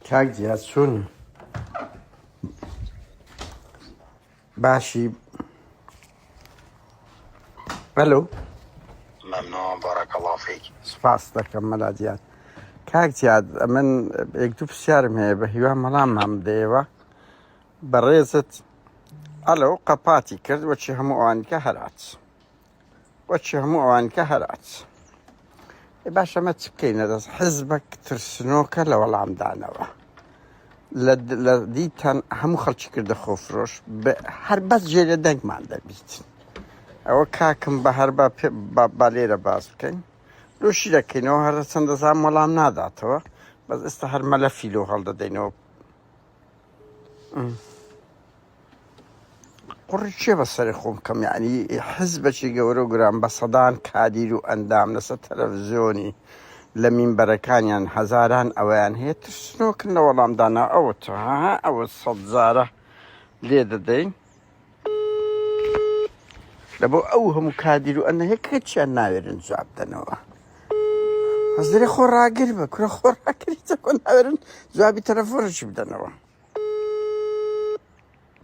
کاک جیاد چۆنی؟ باشی ئەلۆ ممنون بارک الله فیک سپاس دەکەم مەلا جیاد کاک جیاد ئەمن یەک دوو پرسیارم هەیە بە هیوام وەڵاممان بدەیەوە بەڕێزت ئەلۆ قەپاتی کرد وەچی هەموو ئەوانکە هەرات وەچی هەموو ئەوانکە هەرات ئێ باش ئەمە چ بکەینە دەست حزبەک ترسنۆکە لە وەڵامدانەوە لە دیتان هەموو خەڵکی کردە خۆفرۆش هەر بەس جێ لە دەنگمان دەبیت ئەوە کاکم بە هەر با لێرە باس بکەین لۆشی دەکەینەوە هەر چەند دەزان وەڵام ناداتەوە بەس ئێستا هەر مەلەفی لۆ هەڵدەدەینەوە قوڕی کێ بە سەری خۆم بکەم یعنی حزبەکی گەورە و گران بە سەدان کادیر و ئەندام لەسەر تەلەڤزیۆنی لە مینبەرەکانیان هەزاران ئەوەیان هەیە ترسنۆکن لە وەڵامدانا ئەوە ها ئەوە سەدزارە لێ دەدەین لە بۆ ئەو هەموو کادیر و ئەنە هەیە کەچیان ناوێرن جواب دەنەوە هەزرێ خۆ ڕاگر بە کورە خۆ ڕاگری چەکۆ ناوێرن جوابی تەلەفۆنشی بدەنەوە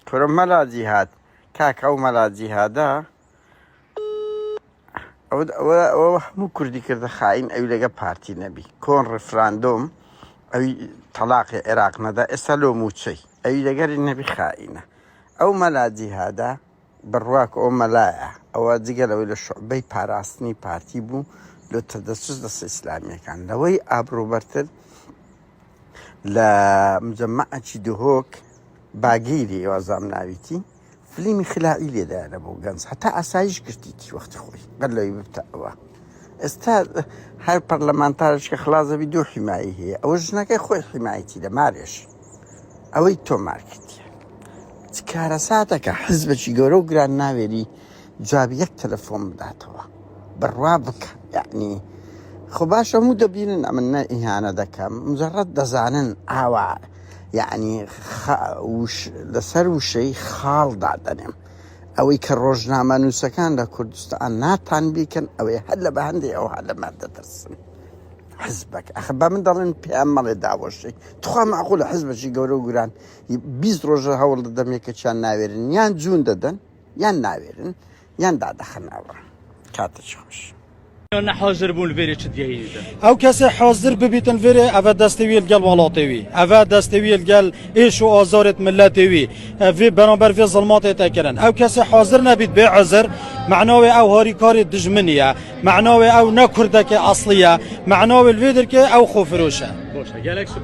کورە مەلا جیهاد کاک ئەو مەلا جیهادە ئەوە هەموو کوردی کردە خاین ئەوی لەگە پارتی نەبی کۆن ڕفراندۆم ئەوی تەلاقی عێراق نەدا ئێستا لۆ موچەی ئەوی لەگەری نەبی خائینە ئەو مەلا جیهادە بڕواک ئەو مەلایە ئەوە جگە لەوەی لە شعبەی پاراستنی پارتی بوو لۆ تەدەسوس دەست ئیسلامیەکان لەوەی ئابڕوبەرتر لە مجەمەعەکی دهۆک باگیری وازام ناویتی فلیمی خلاعی لێدایانە بۆ گەنج هەتا ئاسایش گرتیتی وەختی خۆی بەر لەوەی ببتە ئەوە ئێستا هەر پەرلەمانتارش کە خلازەبی دوو حیمایی هەیە ئەوە ژنەکەی خۆی حیمایەتی لە مارێش ئەوەی تۆمار کردیە چ کارەساتەکە حزبێکی گەورە و گران ناوێری جوابی یەک تەلەفۆن بداتەوە بڕوا بکە یعنی خۆ باش هەموو دەبینن ئەمن نە ئیهانە دەکەم مجرد دەزانن ئاوا یعنی لەسەر وشەی خاڵ دادەنێم ئەوەی کە ڕۆژنامە نووسەکان لە کوردستان ناتان بیکەن ئەوەی هەر لە بە هەندێ ئەوها لەمە دەترسن حزبەک ئەخ بە من دەڵێن پێیان مەڵێ داوەشەی تخوا معقولە حزبەکی گەورە و گران 20 ڕۆژە هەوڵ دەدەم یەکێکیان ناوێرن یان جوون دەدەن یان ناوێرن یان دادەخەنەوە کاتێکی خۆش. نە حازر بوون ڤێرێ چ دیەیدە. ئەو کەسێ حازر ببیتن ڤێرێ ئەڤە دەستێ وی لگەل وەڵاتێ وی ئەڤە دەستێ وی لگەل ئێش و ئازارێت ملەتێ وی ڤێ بەرامبەر ڤێ زڵماتێ تەکرن ئەو کەسێ حازر نەبیت بێ عزر معناوێ ئەو هاریکاری دژمنیە معناوێ ئەو نە کوردەکێ ئەسڵیە معناوێ لڤێ درکێ ئەو خۆفرۆشە. باشە گەلەک سوپاس.